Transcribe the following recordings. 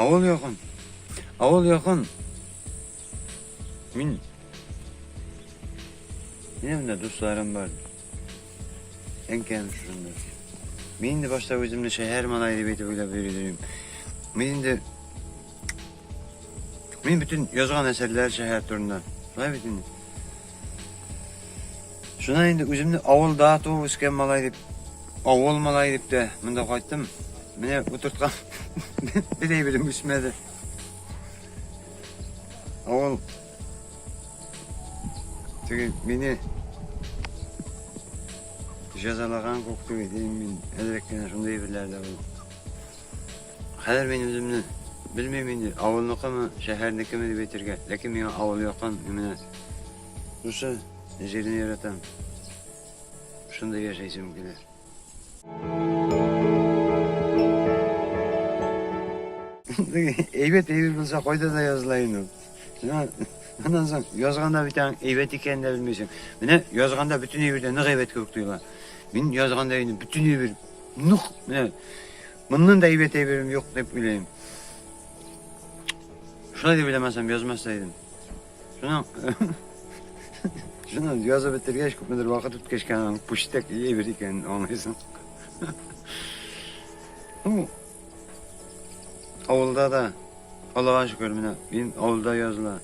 Авыл якын. Авыл якын. Мин Минем дә дусларым бар. Әнкәм шунда. Мин инде башта үземне шәһәр малае дип әйтеп уйлап йөри идем. Мин инде Мин бөтен язган әсәрләр шәһәр турында. Шулай бит инде. Шуннан инде үземне авылда туып үскән малай дип, авыл малае дип тә монда кайттым. Менә утырткан бер әйберем үсмәде. Авыл теге мине җәзалаган күк түгел, мин әзрәк кенә шундый әйберләр дә булды. Хәзер мин үземне белмим инде, авылныкымы, шәһәрнекеме дип әйтергә. Ләкин миңа авыл якын, мин менә шушы җирне яратам. Шунда яшәйсем килә. Әйбәт әйбер булса, кайда да языла инде ул. Аннан соң язганда бит аның әйбәт икәнен дә белмисең. Менә язганда бөтен әйбер дә нык әйбәт кебек тоела. Мин язганда инде бөтен әйбер нык, менә моннан да әйбәт әйберем юк дип уйлыйм. Шулай дип уйламасам, язмас та идем. Шуннан шуннан язып бетергәч, күпмедер вакыт үткәч кенә аның пүчтәк әйбер икәнен аңлыйсың. Ну, авылда да, Аллага шөкер, менә мин авылда языла,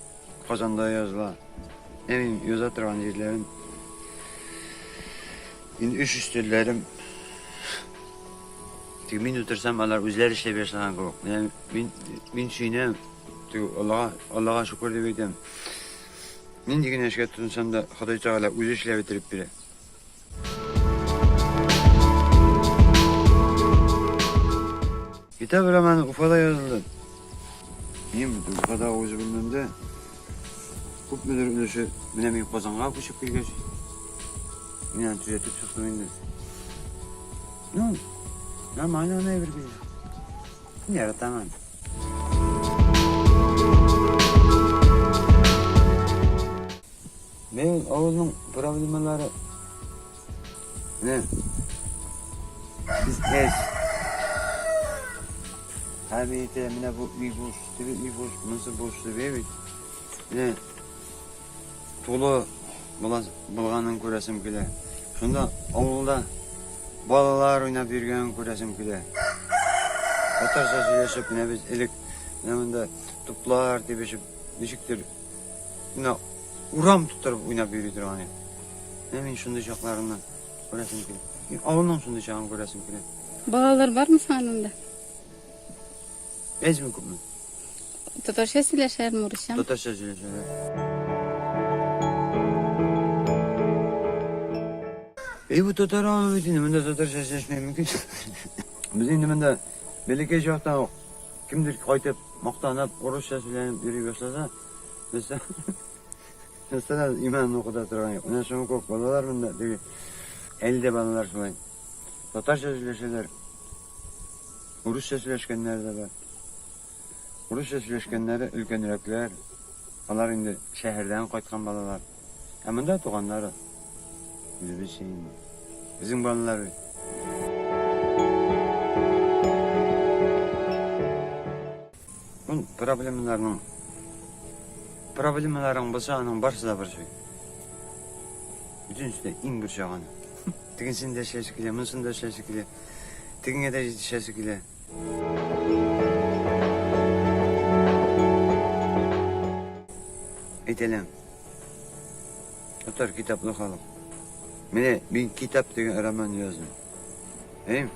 Казанда языла. Ә мин яза торган җирләрем Мин эш өстәлләрем Тик мин утырсам, алар үзләре эшләп яшәгән кебек. Менә мин мин сөенәм. Тик Аллага Аллага шөкер дип әйтәм. Нинди генә эшкә тотынсам да, Ходай Тәгалә үзе эшләп бетереп бирә. Китап романы Уфада язылды. Мин Уфада үз бүлмәмдә күпмедер өлеше менә мин Казанга күчеп килгәч, мин аны төзәтеп чыктым инде. Ну, нормально аны әйбер бирә. Мин яратам аны. Мин авылның проблемалары менә без әз. Һәм әйтә, менә бу өй буш, теге өй буш, монысы буш дип бит. Менә тулы булганын күрәсем килә. Шунда авылда балалар уйнап йөргәнен күрәсем килә. Татарча сөйләшеп, менә без элек менә монда туплар тибешеп, ничектер менә урам тутырып уйнап йөри торган идек. Менә мин шундый чакларны күрәсем килә. Мин авылның шундый чагын күрәсем килә. Балалар бармы соң анда? Әзме күпме? Татарча сөйләшәләрме, урысчамы? Татарча сөйләшәләр. Эй, бу татар авылы бит инде, монда татарча сөйләшмәй мөмкин. Без инде монда бәләкәй чактан ук кемдер кайтып, мактанып, урысча сөйләнеп йөри башласа, без сразу иманны укыта торган юк. Менә шуның күк балалар монда, теге әле дә балалар шулай. Татарча сөйләшәләр. Урысча сөйләшкәннәре дә бар. Урысча сөйләшкәннәре өлкәнрәкләр. Алар инде шәһәрдән кайткан балалар. Ә монда туганнары үзебезчә инде. Безнең балалар бит. Ул проблемаларның проблемаларың булса, аның барысы да борчый. Бөтенесе дә иң борчыганы. Тегенсен дә эшләсе килә, монысын да эшләсе килә. Тегеңә дә җитешәсе килә. Әйтәләм. Татар китаплы халык. Менә мин китап дигән роман яздым. Әйме?